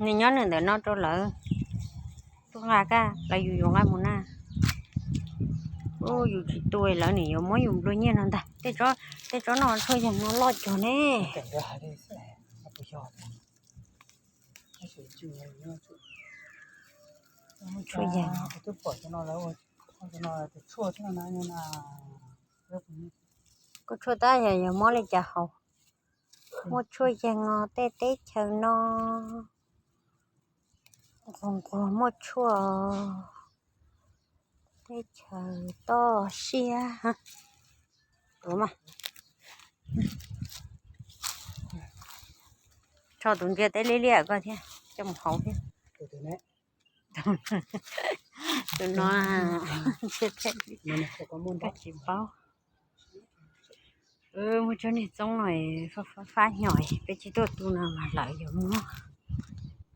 Nws nyob nws ntawm no rau lawv, tuaj nqa kaj lawv yus yuav nqa mus na. Yus tsis tu lawv nim yuav muab yus nplua nyiaj no ntag. Tej tsob no tshuaj yag no loj cuag ne. Tshuaj yag. Koj tshuaj tab yog yog mob li cas haus? Muaj tshuaj yag os, tej teb chaws no nquag nquag muaj tshuaj, teb chaws toj siab. Tso tus ntsia teb liab liab ko thiab coj mus haus thiab. Tus no ntsia teb liab, koj tsis paub. Muaj tsob niag txoob no fab fab nyo, peb tsis tuaj tu no mas lawv yuav muab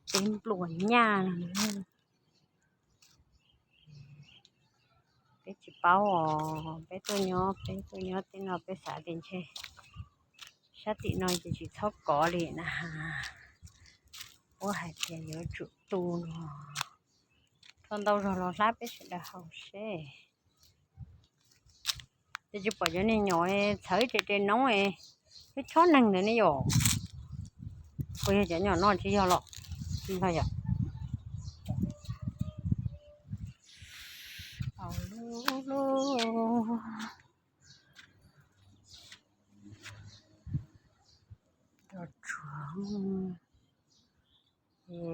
peb nplua nyaj no. Peb tsis paub os, peb tuaj nyob, peb tuaj nyob tej no peb xav tias ntshe sab tim no ces tsis txhob kov li na. Puab hais tias yuav tsum tu no, rho ntau zog los hlab peb sawv daws haus seb. Ces tsis pom cov niag nyom txhawv tes tes noob, ib chob neeg ntawd ne yom. Puas yog cov nyom no tsis yog los? Tsis yog yom.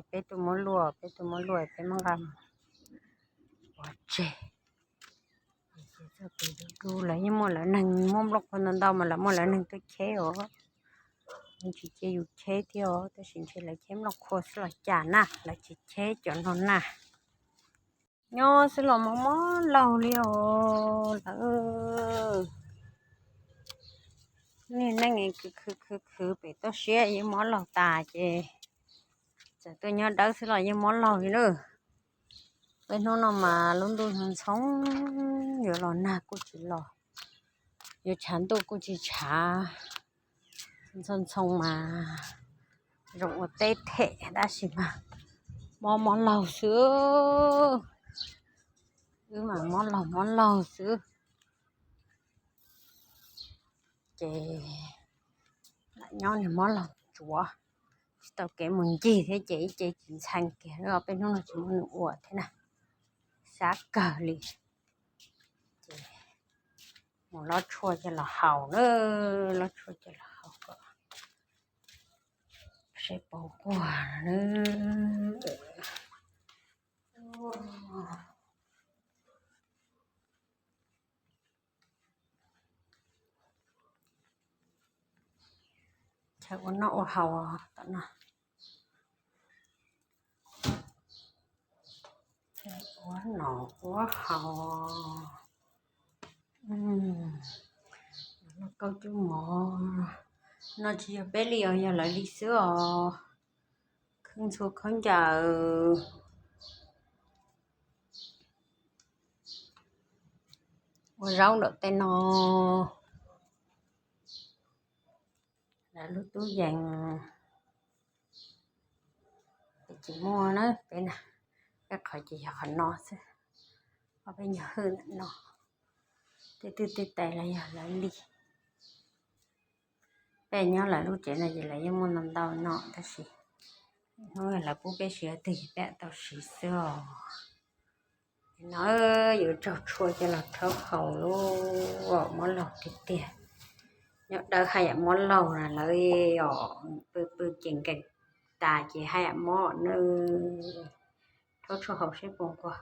Peb tuaj muab luaj, peb tuaj muab luaj peb muab nqa mus pov tseg. Txog pem du du lawv yeej muaj lawv neeg muab nplooj qhuav ntau ntau mas lawv muaj lawv neeg tuaj cheb os. Yeej tsis cia yus cheb thiab os, tab sis ntshe lawv cheb nplooj qhuav xwb los cas na, lawv tsis cheb cov no na. Nyob xwb los mob mob laug li os lawv. Niag neej khwv khwv khwv khwv pem toj siab yeej mob laug tas ces txawm tuaj nyob dawb xwb los yeej mob laug li lawm. Peb hnub no mas lub ntuj ntxhoo, yuav los nag kuj tsis los, yuav tshav ntuj kuj tsis tshav. Ntxhoo ntxhoo mas zoo ua teb them tab sis mas mob mob laug xwb. Wb mas mob laug mob laug xwb. Ces lam nyob nws mob laug tsuav, tsis tau kev mus ncig thiab ces ib ce tsis ntxhee kiag, peb hnub no tsis muaj nws ua thiab na. Sab kawg li. Ces mus lob tshuaj coj los haus na, lob tshuaj coj los haus kom seb puas nquag na. Chaw ua noj ua haus tom no, ua noj ua haus. Lauj kaub cub mov no tsis yog peb li os, yog lawv li xwb os. Kheej ntxhua khaub ncaws, ua zaub ntawm tej no. Lawv lub tub yees ces tsis muaj na peb na, peb qhov ces yog qhov no xwb. Ob peb nyuag hwj ntawm no, tej twj tej tais los yog lawv li. Peb nyob lawv lub tsev no ces lawv yeej muaj ntau ntau no tab sis hnub lawv pub peb siv twg ces peb tau siv xwb os. No yuav tsaug tshuaj coj los rhaub haus lauj, mob laug tiag tiag. Nyob dawb haj yam mob laug na, lawv os pw pw ces nkees tas ces haj yam mob na. Rhaub tshuaj haus seb puas nquag.